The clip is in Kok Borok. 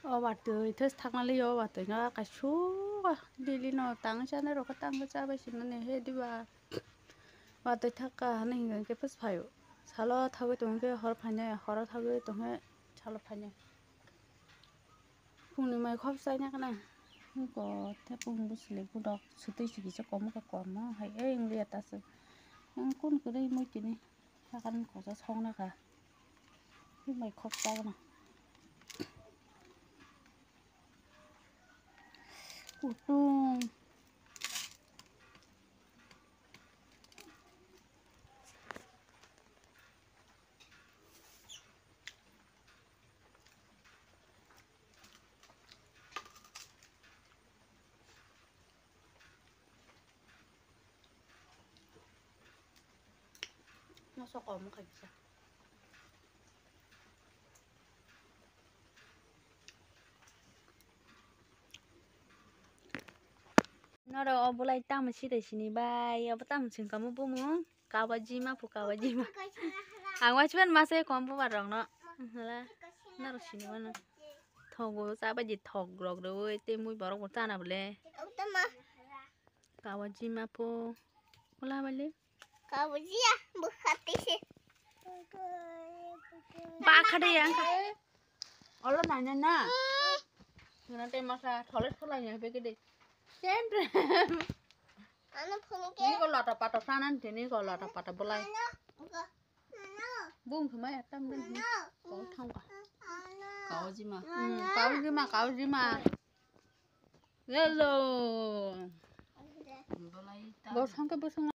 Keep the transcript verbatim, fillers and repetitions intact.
O watwi thes thakna liyo, o watwi no kaisuk daily no tang chana rok tang cha bai sino ne he diba. Watwi thaka hwnwi hwnkhe phus phaio. Salo thagwi tongkhe hor phainai, horo thagwi tongkhe salo phainai. Phungni mai khop chaina kana. Ko te phung bwswlwi budok swtwi si kisa komo khe komo hai ei wngya ta se. Ang kun kwrwi mui tini. Sakani kosa songna kha. Mai khop chagana. Kutung. Masa kamu kayak bisa. Noro o bulai tamo sida sini bai, abo tamo sini kamu bumung. Kawajima pu kawajima. Ang wachiban masa kom pu barok no. Hala. Noro sini wano. Thogo sa baji thok rok roi te mui borok bo chana bole. Kawajima pu. Wala bale. Kawajia bukhati se. Ba khade yang. Olo nanya na. Ngana te masa tholes kholai ya beke de. Sempre. Ano phone ke. Ni ko lata pata sanan te ni ko lata pata bolai. Ano. Bung khumai atam den. Ko thang ka. Kawajima. Hmm, kawajima, kawajima. Hello. Bosong ke bosong.